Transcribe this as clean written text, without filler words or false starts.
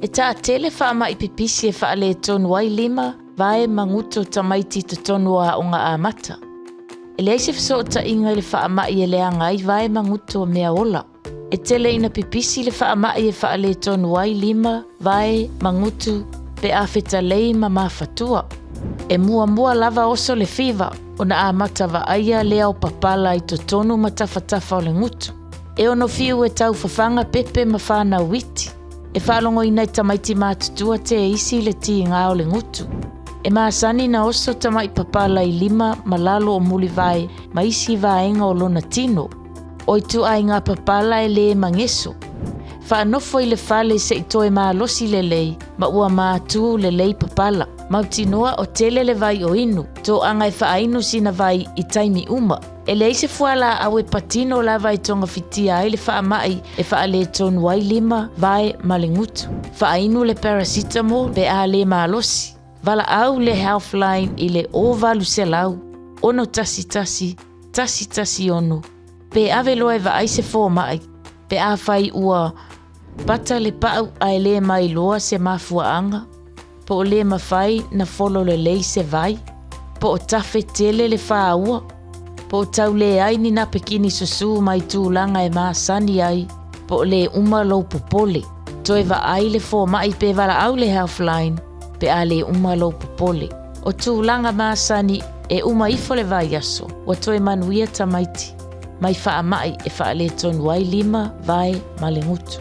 E taatele faama'i pipisi e faaletonu ai lima, vae ma gutu o tamaiti i totonu o aoga amata. E leai se fesootaiga i le faama'i e leaga ai vae ma gutu o mea ola. E tele ina pipisi le faama'i e faaletonu ai lima, vae ma gutu pe a fetalei ma mafatua. E muamua lava oso le fiva ona amata vaaia lea o papala i totonu ma tafatafa o le gutu. E ono fiu e taufafaga pepe ma fanau iti. E faalogoina e tamaiti matutua te isi le tiga o le gutu. E masani na oso tama'i papala i lima ma lalo o mulivae ma isi vaega o lona tino. O ituaiga papala e lē mageso. Faanofo i le fale se'i toe malosi lelei ma ua matū lelei papala. Mautinoa o tele le vai o inu, toaga e faainu sina vai i taimi uma. E leai se fualaau e patino lava e togafitia ai le faama'i e faaletonu ai lima, vae ma le gutu. Faainu le paracetamol pe a lē malosi. Valaau le Healthline i le 0800 611 116 pe ave loa e vaai se foma'i pe afai ua pata le pa'u ae lē mailoa se mafuaaga, po o lē mafai na folo lelei se vai, po o tafe tele le fāua, po o tauleai ni napekini susū mai tulaga e masani ai, po o lē uma lou popole. Toe vaai le foma'i pe valaau le Healthline pe a lē uma lou popole. O tulaga masani e uma ifo le vaiaso, ua toe manuia tamaiti mai faama'i e faaletonu ai lima, vae ma le gutu.